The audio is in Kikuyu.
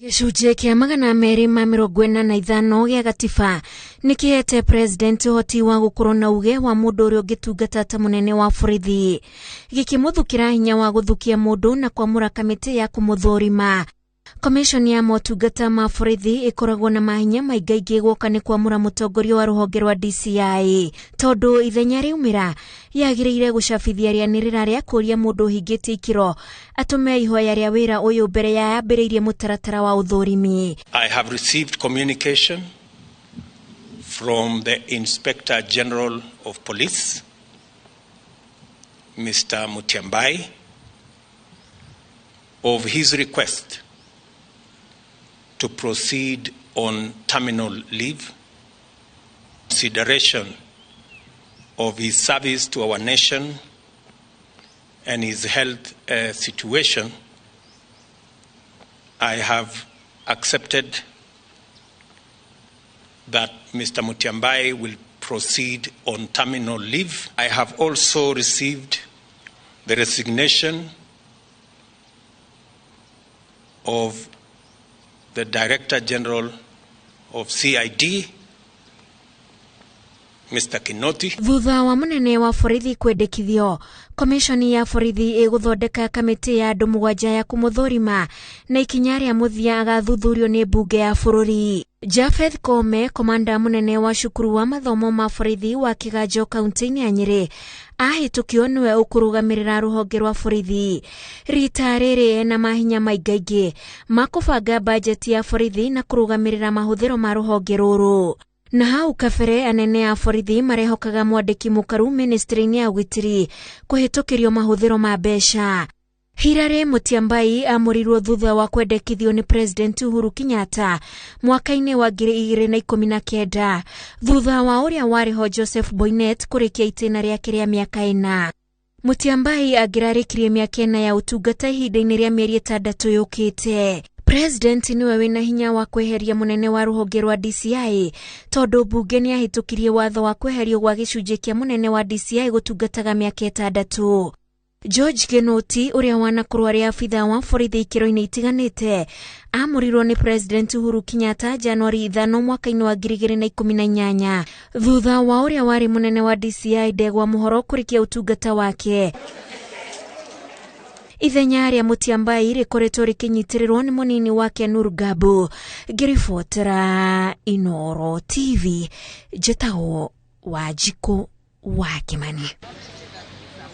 Gĩcunjĩ kĩa 245 gĩa gatiba nĩ kĩhete president ũhoti wa gũkorwo na uge wa mũndũ ũrĩa ũngĩtungata ta mũnene wa borithi, gĩkĩmũthukĩra hinya wa gũthukia mũndũ na kwamũra kamĩtĩ ya kũmũthũrima. Commission ya motungata ma borithi ĩkoragwo na mahinya maingaingĩ guoka nĩ kwamũra mũtongoria wa rũhonge rwa DCI, tondũ ithenya rĩaumĩra yagĩrĩire gũcabithia rĩanĩrĩra rĩa kũũria mũndũ ũhingĩtie ikĩro atũme ihoya rĩa wĩra ũyũ mbere ya yambĩrĩirie mũtaratara wa ũthũrimi. I have received communication from the Inspector General of Police, Mr. Mutyambai, of his request to proceed on terminal leave, consideration of his service to our nation and his health situation. I have accepted that Mr. Mutyambai will proceed on terminal leave. I have also received the resignation of the Director General of CID, Mr. Kinoti. Thutha wa munene wa borithi kwendekithio, komishoni ya borithi ĩgũthondeka kamĩtĩ ya andũ 7 ya kũmũthũrima na ikinya rĩa mũthia agathuthurio nĩ mbunge ya bũrũri. Japheth Kome, komanda munene wa cukuru wa mathomo ma borithi wa Kiganjo kaunti-inĩ ya Nyĩrĩ, ahĩtũkio nĩwe ũkũrũgamĩrĩra rũhonge rwa borithi. Rita rĩrĩ ena mahinya maingaingĩ ma kũbanga bajeti ya borithi na kũrũgamĩrĩra mahũthĩro ma rũhonge rũrũ. Na hau kabere anene a borithi marehokaga mwandĩki mũkaru ministry-inĩ ya ũgitĩri kũhĩtũkĩrio mahũthĩro ma mbeca. Hilary Mutyambai amũrirwo thutha wa kwendekithio nĩ President Uhuru Kenyatta mwaka-inĩ wa 2019 thutha wa ũrĩa warĩ ho Joseph Boinnet kũrĩkia itĩna rĩake rĩa mĩaka 4. Mutyambai angĩrarĩkirie mĩaka 4 ya ũtungata ihinda-inĩ rĩa mĩeri 6 yũkĩte. President niwe wĩna hinya wa kweheria munene wa rũhonge rwa DCI tondũ mbunge nĩahĩtũkirie watho wa kweherio gwa gĩcunjĩ kĩa munene wa DCI gũtungataga mĩaka 6. George Kinoti ũrĩa wanakorwo arĩ abithaa wa borithi ikĩro-inĩ itiganĩte amũrirwo nĩ President Uhuru Kenyatta Januari 5 mwaka-inĩ wa 2018 thutha wa ũrĩa warĩ munene wa DCI Ndegwa Mũhoro kũrĩkia ũtungata wake. Ithenya rĩa Mutyambai rĩkoretwo rĩkĩnyitĩrĩrwo nĩ mũnini wake Nur Gabu. Ngĩribotera Inooro TV, njĩtagwo Wanjikũ wa Kimani.